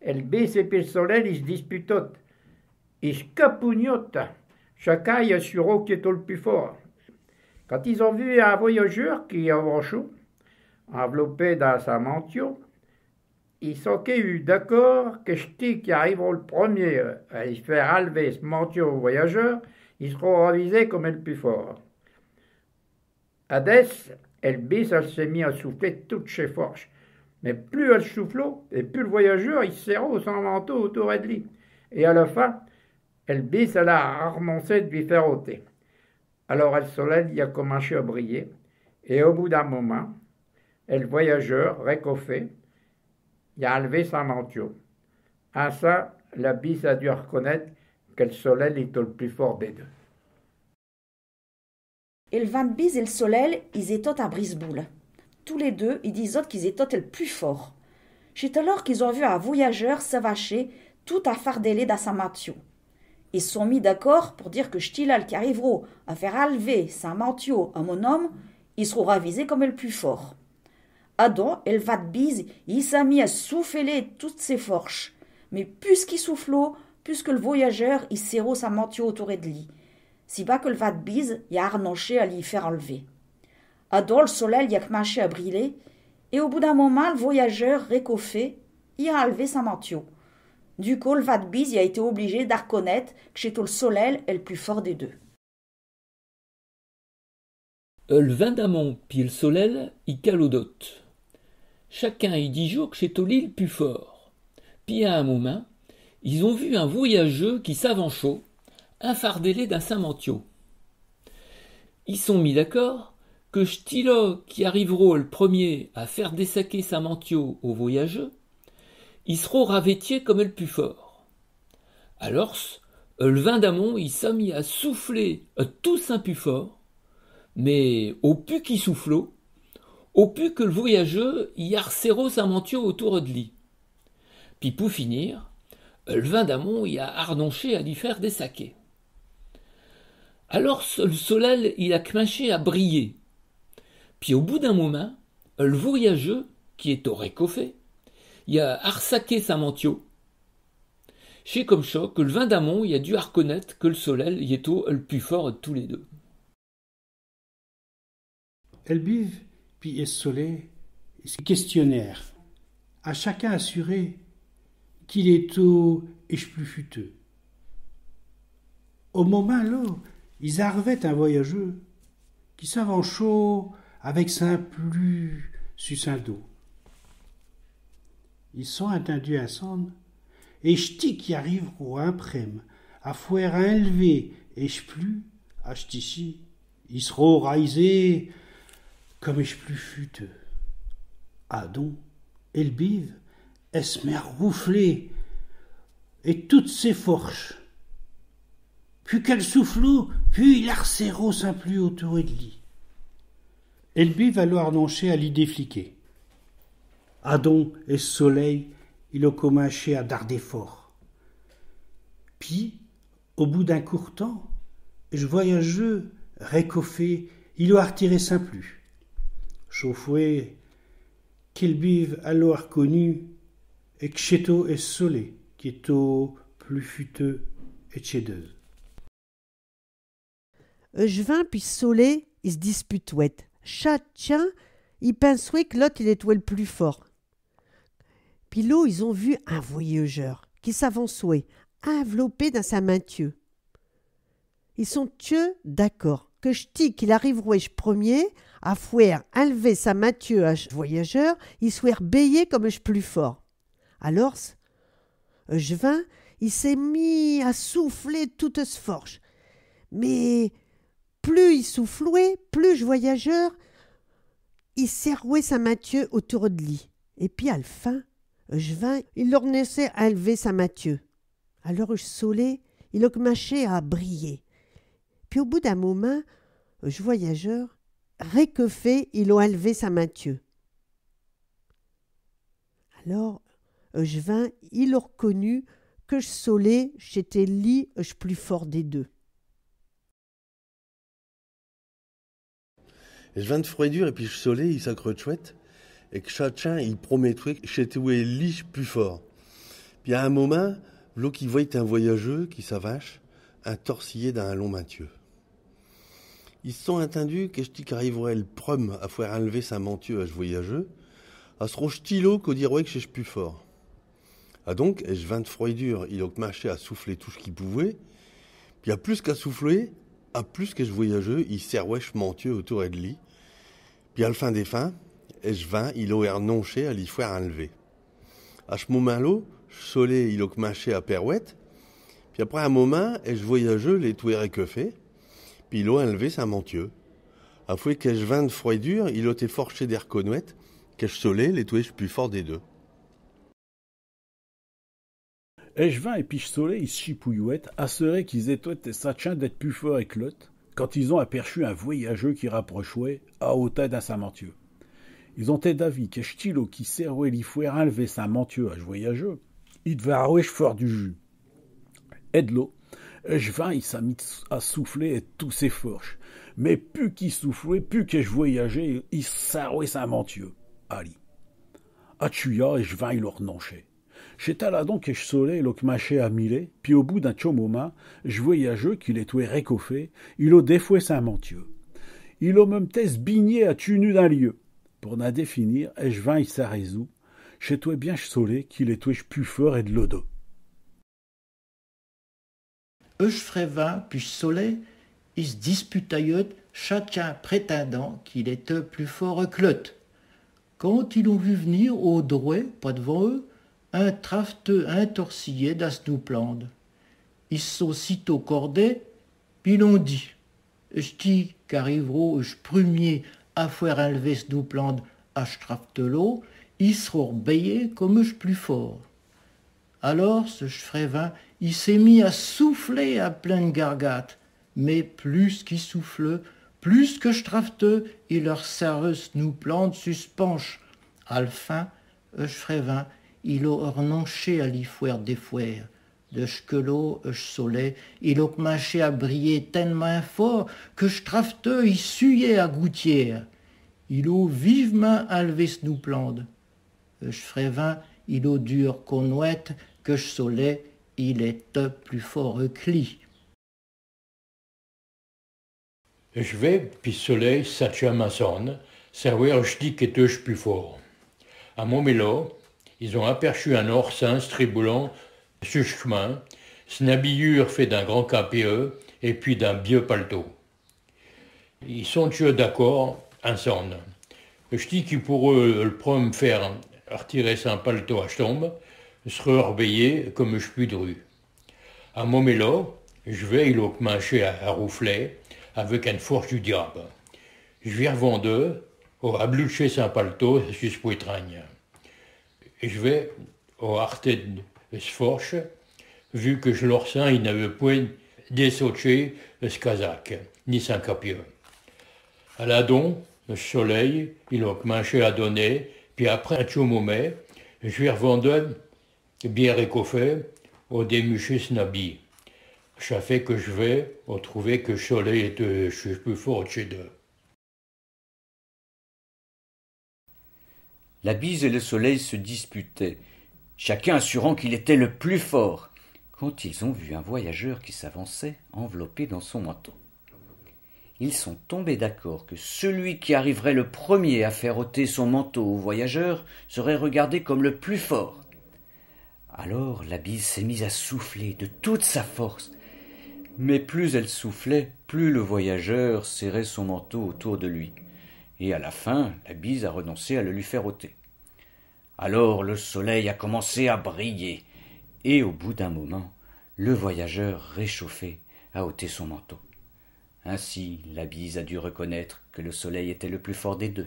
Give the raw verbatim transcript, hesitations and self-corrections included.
El bise et pis el solel, i s'disputottent, i s'capougnotent, chacun i assurot qui étot el pus fort. Quand is ont vu un voyageur qui avanchot, enveloppé dins sin mantiau, is sont queus d'accord que ch'ti qui arriverot el premier à li faire inlver s' mantiau au voyageur, i s'rot ravisé comme el pus fort. Adès, el bise, al s'est mis à souffler toutes ses forches. Mais pus al soufflot, et pus el voyageur i serrot sin mantiau autour ed li. Et à la fin, el bise, al a arnonché de li faire ôter. Alors el solel, i a comminché à briller, et au bout d'un momint, el voyageur, récauffé, i a inlvé sin mantiau. Ainsin, el bise a dû arconnaîte que el solel i étot el pus fort des deux. El vint d' bise et l' solel, is étottent à brise-boule. Tous les deux, i disottent qu'is étottent el pus fort. Ch'est alors qu'is ont vu un voyageur s'avancher tout infardelé dins sin mantiau. Is sont mis d'accord pour dire que ch'ti-là qui arriverot à faire inlver sin mantiau à mon homme, i s'rot ravisé comme el pus fort. Adon, el vint d' bise, i s'a mis à souffler toutes ses forches. Mais pus qu'i soufflot, pus que l' voyageur i serrot sin mantiau autour ed li. Si bin que l' vint d' bise, i a arnonché à li faire inlver. Adon, l' solel, i a comminché à briller, et au bout d'un momint, l' voyageur, récauffé, i a inlvé sin mantiau. Du coup, l' vint d' bise, i a été obligé d'arconnaîte que ch'étot l' solel el pus fort des deux. El vint d'amont pi el solel, i calaudottent. Chacun i dijot que ch'étot li el pus fort. Pi à un momint, is ont vu un voyageur qui s'avanchot, infardelé dins sin mantiau. Is sont mis d'accord que ch'ti-là qui arriverot el premier à faire dessaquer sin mantiau au voyageur, i s'rot ravêtié comme el pus fort. Alors, el vint d'amont, i s'a mis à souffler ed tout sin pus fort, mais au pus qu'i soufflot, au pus que l' voyageur i arserrot sin mantiau autour ed li. Pi pou finir, el vint d'amont, i a arnonché à li faire dessaquer. Alors, el solel, il a comminché à briller. Pi au bout d'un momint, el voyageur, qui étot récauffé, i a arsaqué sin mantiau. Ch'est comme cha que l' vint d'amont, i a dû arconnaîte que l' solel, i étot el pus fort ed tous les deux. El bise pi el solel, i s' questionnèrent, à chacun assurer qu'il étot ech pus futeux. Au momint-là, is arvèt un voyageur qui s'avanchot avec sin plu su sin dos. Is sont intindus insom, et ch'ti qui arriverot in prème à foaire inlver ech plu à ch'ti-chi, i s'rot ravisé comme ech pus futeux. Adon, el bise, al s' mit à rouffler ed toutes ses forches. Pus qu'al soufflot, pus il arserrot sin plu autour ed li. El bise alot arnoncher à li défliquer. Adon, el solel, il a comminché à darder fort. Pi, au bout d'un court temps, ech voyageur récauffé, il a artiré sin plu. Ch'feot qu'el bise alot arconnu que ch'étot el solel qui étot pus futeux ed chés deux. Ech vint pi ech solel, i s' disputottent. Chacun i pinsoit que l'aute, il étot el pus fort. Pi là, is ont vu un voyageur qui s'avanchoait, inveloppé dins sin mantiau. Is sont tcheus d'accord que ch'ti qu'il arriveroait ech premier à foaire inlver sin mantiau à ech voyageur, i soit rebéyé comme ech pus fort. Alors, ech vint, i s'est mis à souffler ed toutes ses forches. Mais pus i souffloait, pus ech voyageur, i serroait sin mantiau autour ed li. Et pi à l'fin, ech vint, il arnonchait à inlver sin mantiau. Alors ech solel, il a comminché à briller. Pi au bout d'un momint, ech voyageur, récauffé, il a inlvé sin mantiau. Alors, ech vint, il a reconnu qu'ech solel, ch'étot li ech pus fort des deux. Ech vint d' froidure et pi ech solel, i s'accrochoait, et que chacun i promettoait que ch'étoait li ech pus fort. Pis à un momint, v'là qu'i voyt un voyageur qui s'avanche, intorsillé dins un long mantieu. I s'sont intindus qu'ch'ti qu'arriveroait l'preume à foaire inlver sin mantieu à ch'voyageur, a s'rot ch'ti-lo qu'o diroait qu'ch'est ch'pus fort. Adonc, ech vint d'froidure, il o cminché à souffler tout ch'qu'i pouvoait, pis à plus qu'a souffler, à plus qu'ech voyageur i serroait ch'mantieu autour ed li, pis à l'fin des fins, ech vint il o ernonché à li foaire inlver. À ch'momint-lo, ch'solel il o cminché à perwette, pis après un momint, ech voyageur l'étoait récauffé, pis il o inlvé sin mantieu. À foait qu'ech vint d'froidure il o té forché d'erconnoaite qu'ech solel l'étoait ch'pus fort des deux. Ech vint et pis ch'solel i s'chipouilloait, assurés qu'i étoait des satchins d'ête pus forts ed l'eute, quand is ont aperchu un voyageur qui rapprochoait, à hauteur d'sin mantieu. Is ont té d'avis qu'ech ch'ti-lo qui serroait li foaire inlver sin mantieu à ch'voyageur, i d'voait arwé ch'fort du jus. Ed lo, ech vint i s'a mis à souffler ed tous ses forches. Mais pus qu'i souffloait, pus qu'ech voyageur i sarroait sin mantieu à li. Atchuya, ech vint il o ernonché. Ch'étot là donc qu'ech solel il o cminché à miler, pis au bout d'un tchiot momint, ech voyageur, qu'il étoait récauffé, il o défoait sin mantieu. Il o même té s'bigner à tch'nu d'un lieu. Pour n'in définir, ech vint i s'a résoux, ch'étoait bien ch'solel qu'il étoait ch'pus fort ed los deux. Ech fraid vint pis ch'solel, i s'disputaieut, chacun prétindant qu'il étoait pus fort ed l'eute. Quand is ont vu vnir au droait, pas d'vant eux, un trafteux intorsillé dins s'nouplande. Is s'sont sitôt cordés, pis is ont dit : « Ch'ti qu'arriverot ech prumier à foaire inlver s'nouplande à ch'trafteux-lo, i s'rot rbéyé comme ech pus fort. » Alors, ech fraid vint, i s'est mis à souffler à pleine gargate, mais pus qu'i souffleut, pus qu'ech trafteux, il ersarreut s'nouplande sus s'panche. À l'fin, ech fraid vint, il o ernonché à li foaire défoaire. De ch'que-lo, ech solel, il o cminché à briller tellemint fort qu'ech trafteux i suait à gouttières. Il o vivemint inlvé s'nouplande. Ech fraid vint, il o dû erconnoaite qu'ech solel, il étoait pus fort ed li. Ech vint pis ch'solel s'atchint insembe, savoir ch'ti qu'étoait ch'pus fort. À ch'momint-lo, is ont aperchu un orsin s'triboulant su ch'min, s'nhabillure faite d'un grand capiau et pis d'un bieu paltau. Is sont tchios d'accord insembe. Ch'ti qui pourreut l'preume faire retirer sin paltau à ch'tombe s'reut rbéyé comme ech pus dru. À ch'momint-lo, ech vint il o cminché à, à rouffler avec eune forche du diabe. Ech vint r'vindeu o abloutché sin paltau su s'poitrine. Ech vint o arrêté s'forche, vu qu'ech l'orsin i n'aveut point désotché s'casaque, ni sin capiau. À l'adon, ech solel, il o cminché à donner, pis après un tchiot momint, ech vint r'vindeu bien récauffé, o démuché s'nhabit. Cha fait qu'ech vint o trouvé qu'ech solel étoait ech pus fort ed chés deux. La bise et le soleil se disputaient, chacun assurant qu'il était le plus fort, quand ils ont vu un voyageur qui s'avançait, enveloppé dans son manteau. Ils sont tombés d'accord que celui qui arriverait le premier à faire ôter son manteau au voyageur serait regardé comme le plus fort. Alors la bise s'est mise à souffler de toute sa force. Mais plus elle soufflait, plus le voyageur serrait son manteau autour de lui. Et à la fin, la bise a renoncé à le lui faire ôter. Alors le soleil a commencé à briller, et au bout d'un moment, le voyageur, réchauffé, a ôté son manteau. Ainsi, la bise a dû reconnaître que le soleil était le plus fort des deux.